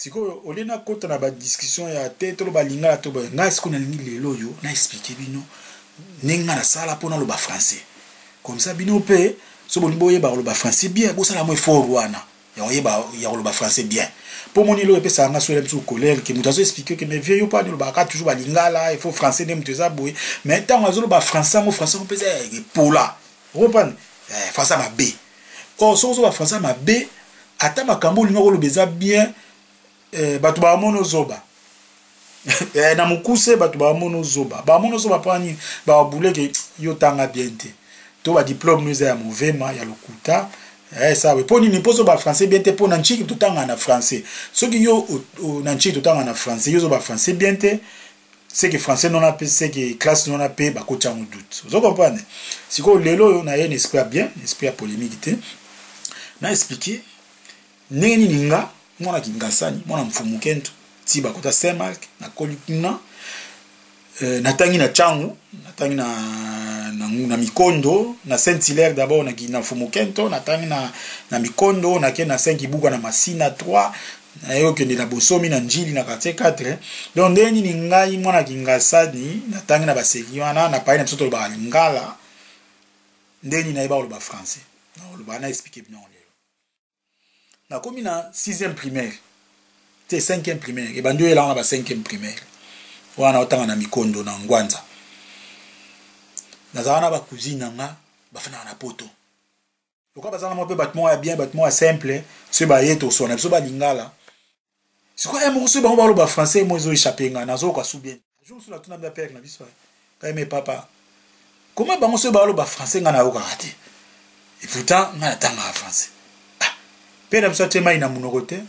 Sikoyo olie nakota na badiscussion ya te toloba lingala to boye, ngai sikoyo nalingi lelo oyo na explike bino ndenge ngai nasala mpo naloba français comme ça bino mpe so bolingi boyeba koloba français bien, bosala mwa effort wana ya koyeba ya koloba français bien. Mpo moni eloko epesaka nga soki biso colère ke moto azo explike ke mais vieux yo mpo ani olobaka toujours balingala, il faut français nde moto eza boye, mais ntango azoloba français yango, français yango mpenza epola, okomprendre, français mabe. Or soki ozoba français mabe, ata makambo olinga koloba eza bien, bato bamona ozoba. Na mokuse, bato bamona ozoba, bamona ozoba mpo nini? Babuleke yo tanga bien te, to badiplôme no eza ya movema ya lokuta. Sabe mpo nini? Mpo ozoba français bien te, mpo na nciki totanga na français. Soki yo na nciki totanga na français, yo ozoba français bien te, c'est que français nona mpe, c'est que classe nona mpe bakoti yango doute, ozo comprendre. Sikoyo lelo oyo naye na esprit ya bien, na esprit ya polémique te, na expliquer ndenge nini nga mwana Kingasani, mwana Mfumu Kento, ti bakota Saint Marc, nakoli kuna, natangi na Tshangu, natangi na Mikondo, na Saint Hilaire d'abord, na Mfumu Kento, natangi na Mikondo, nake na Saint Kibuka na Masina 3, naye okende na Bosomi na Njili na quartier 4. Donc ndenge nini ngai mwana Kingasani natangi na baseki wana na pai na biso tolobaka lingala, ndenge nini nayeba koloba français? Nakoloba na explike bino lelo. Nakomi na 6e primaire te, 5e primaire, ebandi oyelanga na ba 5e primaire wana, otanga na Mikondo na Ngwanza. Nazalaka na bacousine na nga bafandaka na Poto. Lokola baza na mwa mpe bato moko ya bien, bato moko ya simple, soki baye toswana biso balingala. Sikoyo ye moko soki bango baloba français mo ezo échappe nga, nazoyoka su bien. Jour mosusu natuna bia pere na biso ngai: me papa, koma bango soki baloba français ngai nayokaka te, et pourtant ngai natangaka français? Ah, pere na biso atie mai na monoko te,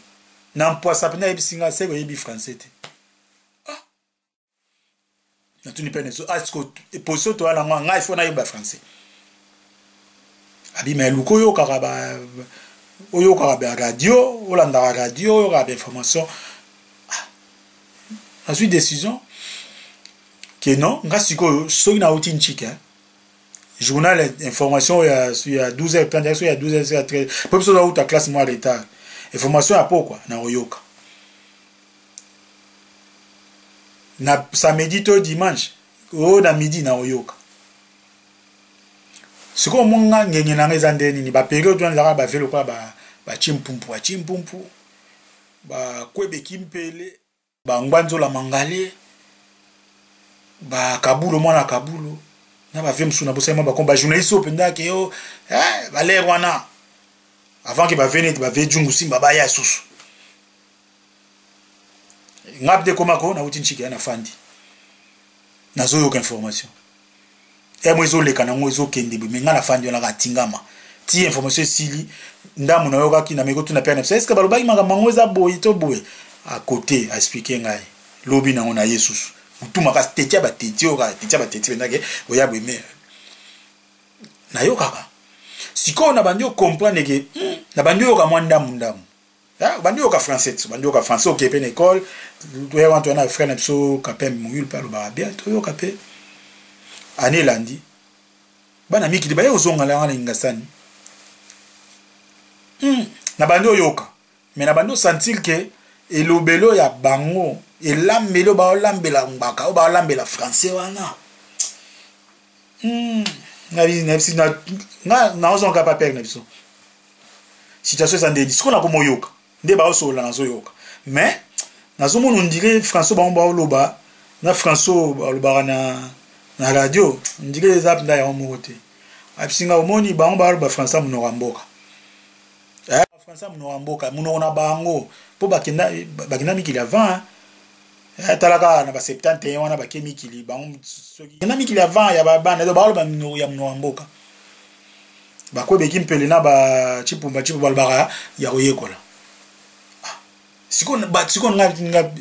na mpwasa mpenza, ayebisi ngai seke oyebi français te. Ah, natuni mpe na biso: ah, siko position toya nango, ngai fo nayeba français? Abima eluka oyokaka ba oyokaka ba radio, olandaka radio, oyokaka bainformation. Ah, nazwi décision ke non, nga sikoyo soki nauti ncike, journal information ya 12h30, soki ya 12h ya 13, mpo biso tozauta classe mwa retard, information ya pokwa nakoyoka na samedi to dimanche oyo na midi nakoyoka. Sikoyo monga ngenge nanga eza nde nini, baperiode wana ezalaka bave lokola bachimpumpu, bachimpumpu, bakwebeki mpele, bangwanzola mangale, bakabulo, mwana kabulo na bave mosusu na bosali mwa bakombo, bajournaliste oyo mpenza ke yo balere wana avant ke bave neti bave jungu simba baya susu. Nga mpe ekomako nauti nciki ya nafandi, nazoyoka information mo ezoleka nango, ezokende boye, me nga nafandi wana katingama ti information esili. Ndambo nayokaki, na meki otuna pere na biso: est ce que balobaki makambo yango eza boye to boye? Akote aexplike ngai. Lobi nango na ye susu motu makasi, teti ya bateti oyo kaka teti ya bateti pendake oya boye, me nayokaka. Sikoyo na bandi ocomprendre ke na bandi oyoka mwa ndambu ndambu, bandi oyoka français, bandi oyoka français. Okee mpe na école, toya wana, toya na frère na biso Kapembe Moyulu mpe alobaka bien, toyoka mpe. Ane elandi, bana mikili baye kozonga wana na Ingasani, na bandi oyoka, mais na bandi osentir ke elobelo ya bango, elambeli oyo baolambela ngbaka, oyo baolambela français wana, naozonga pa pere na biso: situation eza ndeni? Sikoyo nakomoyoka nde baosolola, nazoyoka, mais nazomona ondire français bango baoloba na français balobaka na radio, ondire eza mpenza yango moko te. Abisinga: omoni, bango baloba français monoko ya mboka, français monoko ya mboka, monoko na bango, mpo bakenda mikili avant. Talaka na ba 71 wana bake mikili bango, soki kenda mikili avant ya babana, baoloba monoko ya monoko ya mboka. Bakwebeki mpele na bachipumba chipu balobaka ya koyekola. Sikoyo nga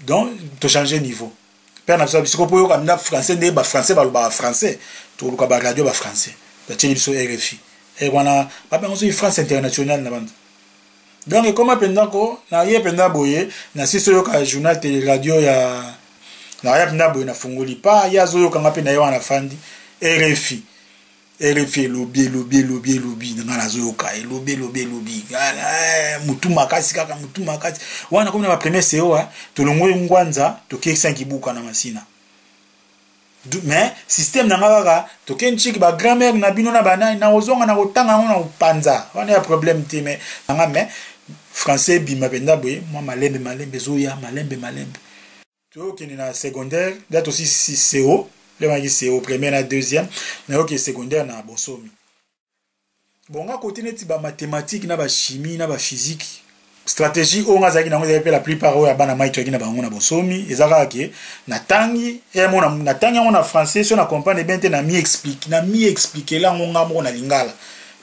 donc tochange niveau. Père na biso, sikoyo mpo oyoka nda français nde bafrançais balobaka français, toluka baradio bafrançais. Batieli biso RFI e wana, babenga soki France International na banda. Donc ekoma mpenza ko naye mpenza boye, nasisi oyoka journal tele radio ya, naya mpenza boye, nafungoli pa ye azoyokanga mpe na ye wana, afandi RFI. RFI elobi elobi elobi elobi nga nazoyoka elobi elobi elobi eh, mutu makasi kaka mutu makasi wana komi na bapremier co eh, tolongwe ngwanza tokei sankibuka na masina. Mais système na nga kaka toke ntiki ba grand-mère na bino na banani na kozonga na kotanga yango na kopanza wana ya problème te. Mais na nga, mais français ebima mpenza boye mwa malembe malembe, ezoya malembe malembe. Tokende na secondaire da tosisi co lemaki co première na deuxième, nayoki secondaire na bonsomi. Bon, nga kote neti bamathématique na bachimie na baphysique, stratégie oyo nga azalaki nango ezalaki mpe la plupart oyo ya bana mai toyaki na bango na bonsomi, eza kaka ke natangi natangi yango na français, so na comprendre bien te, na mi explique na mi expliquela yango nga moko na lingala.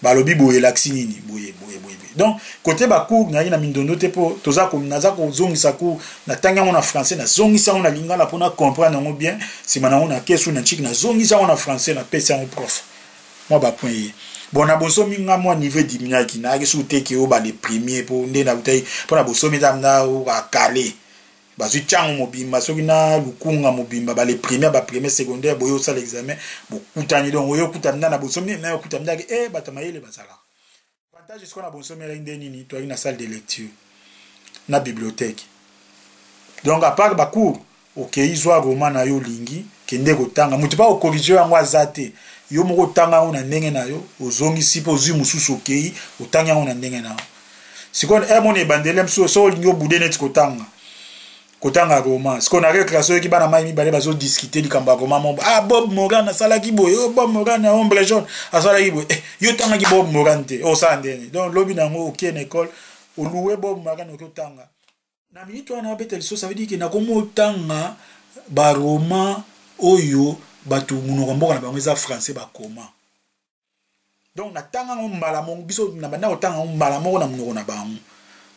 Balobi boye elakisi nini, boye boye boye boye. Donc côté bacours nayaki na mindondo te, mpo toza naza kozongisa cours, natangi yango na français, nazongisi yango na lingala mpo na comprendre yango bien. Nsima nango nakesu na ntiki, nazongisi yango na français, napesi yango prof mwa bapoint ye. Bon, na bosomi nga mwa niveau ediminuaki, nayaki su te ke oyo bale premier, mpo nde nautaki mpo na bosomi eza nda akale bazwi ntango mobimba soki na lukunga mobimba bale premier, bapremier secondaire boye osala examen bokutani. Donc oyo okutani nda na bosomi na okutani ndaki e bato mayele bazalaka. Avantage sikoyo na bonsomi elaki nde nini? Toyaki na salle de lecture na bibliothèque. Donc à part bacours, okei zwa roman na yo olingi, kende kotanga, moto mpa okorige yango aza te. Yo moko otanga yango na ndenge na yo, ozongisi mpe ozwi mosusu, okei otangi yango na ndenge na yo. Sikoyo emona ebandeli mosusu, so olingi obude neti kotanga roman. Sikoyo na récréation oyoki bana mai mibale bazodiscute likambo ya roman moko. Ah, Bob Moran asalaki boye, oh, Bob Moran ya Ombre Jaune asalaki boye. Eh, yo otangaki Bob Moran te, osala ndeni? Donc lobi na yango okei na école, oluwe Bob Moran, oki otanga na minute wana abeta liso. Ça veut dire ke nakomi otanga baroman oyo bato monoko mboka na bango eza français bakoma. Donc natanga yango mbala moko, biso na banda kotanga yango mbala moko na monoko na bango.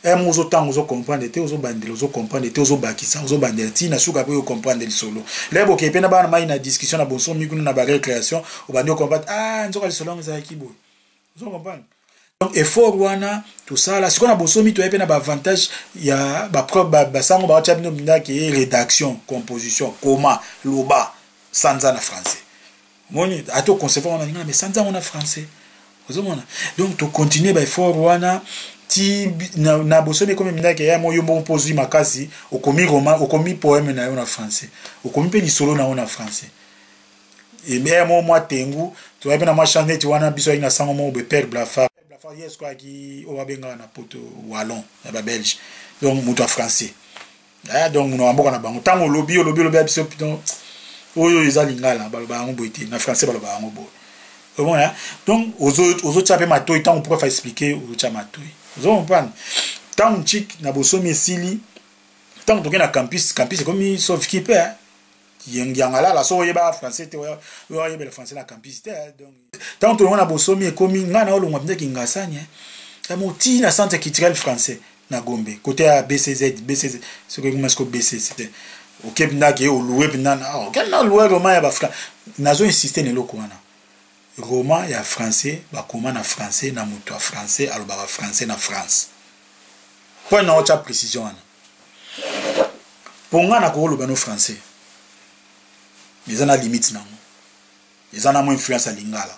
Mo ozotanga, ozocomprendre te, ozobandela, ozocomprendre te, ozobakisa, ozobandela ntina suka mpe ocomprendre lisolo. Le bokei mpe na bana mai na discussion na bonsomi kuna na barécréation, obandi ocomprendre: ah, nzoka lisolo yango ezalaki boye. Ozocomprendre. Donc effort wana tosala sikoyo na bosomi, toyebi mpe na baavantage ya basango baotya bino mindaki rédaction, composition, koma, loba sanza na français. Omoni ata oconcevoir wana lingala, mais sanza yango na français, ozomona. Donc tocontinue baeffort wana ti na bosomi ekomi mindaki ya mo yo moko mpo ozwi makasi, okomi roman, okomi poème na yo na français, okomi mpe lisolo na yo na français. Eme mo mwa tengu toyebi na mwa chance neti wana biso ayaki na sango moko boye, père Blafar. Blafar ye sikoyo ayaki oyo babengaka na poto wallon ya babelge, donc moto ya français. Donc monoko ya mboka na bango, ntango olobi olobi olobi ya biso, donc oyo eza lingala, baloba yango boye te, na français baloba yango boye, omona. Donc ozotya mpe matoi ntango prof aexplike, ozotya matoi, ozocomprendre. Ntango ntiki na bosomi esili, ntango tokei na campus, campus ekomi sauf ki mpe yangalala. So oyeba français te, oyo oyebela français na campus te. Donc ntango tolongo na bosomi, ekomi ngai na olongwa mpenza Kingasani moti na centre culturel français na Gombe, côté ya BCZ. BCZ soki ekoma siko BCC te, oke mpenza ke oluwe mpenza, oke na oluwe roman ya bafra. Nazo insiste na eloko wana: roman ya français bakoma na français na moto ya français alobaka français na France. Mpo na otya précision wana, mpo nga na kokoloba no français, eza na limite nango, eza na mwa influence ya lingala,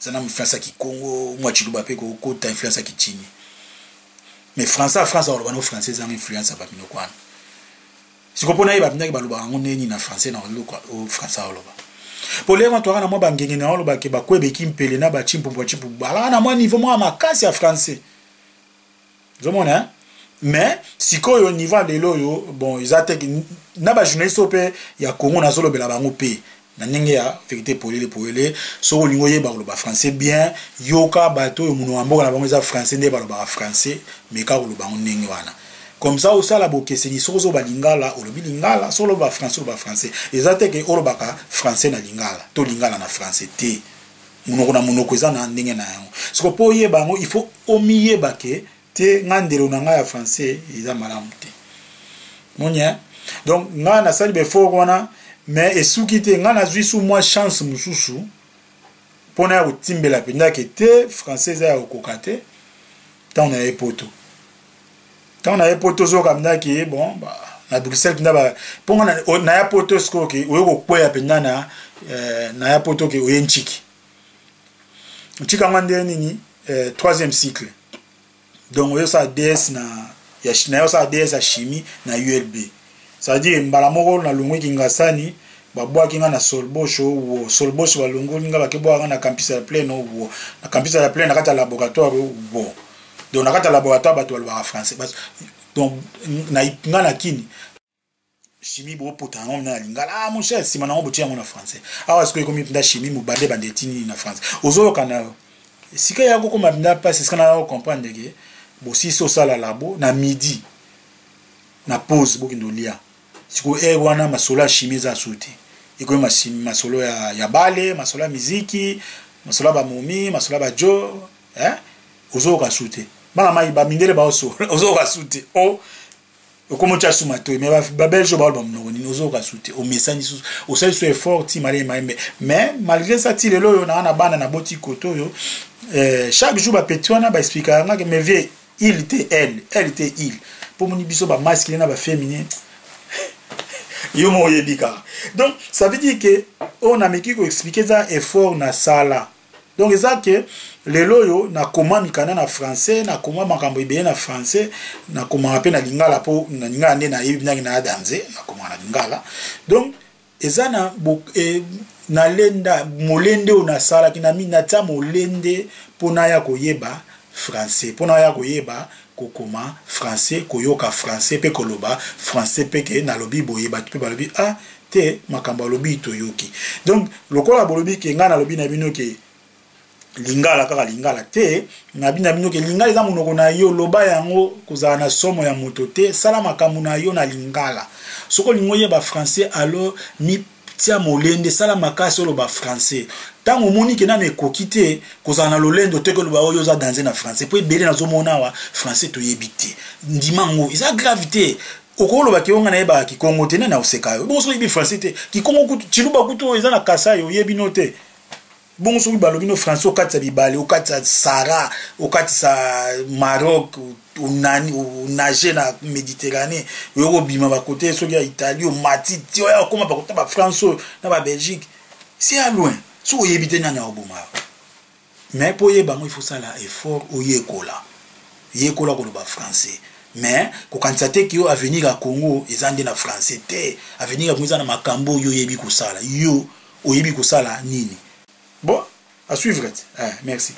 eza na influence ya kikongo, mwa chiluba mpe kokota, influence ya kichini. Mais français ya France akoloba no français ezanga influence ya baminoko wana. Siko mpo nayeba mpendaki balobaka yango ndenge nini na français, na eloko oyo français aoloba, po lelo twaka na mwa bangenge na olobake bakwebeki mpele na bachimpumpu bachimpu balaka na mwa niveau mwa makasi ya français, ozomona. Mais sikoyo niveau ya lelo oyo, bon, eza te na bajournaliste oyo mpe ya Congo, nazolobela bango mpe na ndenge ya vérité polele polele. Soki olingi oyeba koloba français bien, yoka bato oyo monoko ya mboka na bango eza français, nde balobaka français, meka koloba yango ndenge wana. Comme ça osala bokeseni. Soki ozoba lingala, olobi lingala; soki oloba français, oloba français. Eza te ke olobaka français na lingala to lingala na français te. Monoko na monoko eza na ndenge na yango. Siko mpo oyeba yango, il faut omiyeba ke te nga ndelo na ngai ya français eza malamu te. Moni, donc ngai nasali baeffort wana, mais esuki te. Ngai nazwi su mwa chance mosusu mpona ya kotimbela mpenza ke te français eza ya kokoka te. Ntango na ye poto, ozoyoka mpenza ke bon, na Bruxelles mpenza, mponga na ya poto sikoyo ke oye kokweya mpenza na ya poto ke oye ntiki. Ntikanga nde nini, troisième cycle. Donc oyosala DS na ya nayosala DS ya chimie na ULB. C'est-à-dire mbala moko nalongwi Kingasani, babwaki nga na Solbosh. Wo Solbosh, balongoli nga, bakebwaka nga na campus ya Plaine. Wo na campus ya Plaine, na kati ya laboratoire. Wo donc na kati ya laboratoire, bato balobaka français. Donc nga na kini chimie, bopota yango na lingala. Ah mon cher, nsima nango botia yango na français. Awa sikoyo ekomi mpenza chimie, mobande bande etini nini na français. Ozoyoka na yo esika ya kokoma mpenza mpasi. Esika na comprendre ke bosisi osala labo na midi, na pause bokende olia. Sikoyo heure wana masolo ya chimie eza su te, ekomi masolo ya bale, masolo ya miziki, masolo ya bamomi, masolo ya bajo, eh? Ozoyoka su te. Bana mai bamindele baosola, ozoyoka su te. O okomi otya su matoi, mais babelge oyo baoloba monoko nini, ozoyoka su te. Omesani susu, osali su effort ti maleye mayembe. Mais malgré ça, ti lelo oyo naa na bana naboti kote oyo, chaque jour bapeti wana baexplikaka ngake: "Mais vieux, il te elle, elle te il." Mpo moni biso bamasculin na baféminin, yo mo oyebi kaka. Donc ça veut dire ke oyo nameki koexpliquer eza effort nasala. Donc eza ke lelo oyo nakoma mikanda na français, nakoma makambo ebele na français, nakomaka mpe na lingala, mpo na lingala nde nayebi ndenge na adanze nakomaka na lingala. Donc eza na nalenda molende oyo nasalaki, natia molende mpo naya koyeba français, mpo naya koyeba kokoma français, koyoka français mpe koloba français. Mpe ke nalobi boye, bato mpe balobi: "Ah te, makambo alobi toyoki." Donc lokola bolobi ke ngai nalobi na bino ke lingala kaka lingala te, nabi na bino ke lingala eza monoko na yo, loba yango, kozala na somo ya moto te, sala makambo na yo na lingala. Soki olingi oyeba français, alors mitia molende, sala makasi, oloba français. Ntango omoni ke nano ekoki te, kozala na lolendo te, koloba oyo oza danse na français, mpo ebele nazomona awa français toyebi te. Ndima yango, eza grave te. Okolobaki yo nga nayebaka kikongo te, nani akoseka yo? Bongo soki oyebi français te, kikongo kutu, chiluba kutu oyo eza na Kasai, oyebi no te. Bongo soki balobi no français, okatisa bibale, okatisa Sahara, okatisa Maroc, onani onage na Méditerranée, oyo kobima bakote soki ya Italie, omati ti oya okóma bakota bafrance oyo na babelgique, c'est à loin. Soki oyebi te, nani akoboma yo? Mais mpo oyeba yango, il faut sala effort, oyekola, yekola koloba français. Mais kokanisa te ke yo avenir ya Congo eza nde na français te. Avenir ya Congo eza na makambo oyo oyebi kosala. Yo oyebi kosala nini? Bon, à suivre. Eh, merci.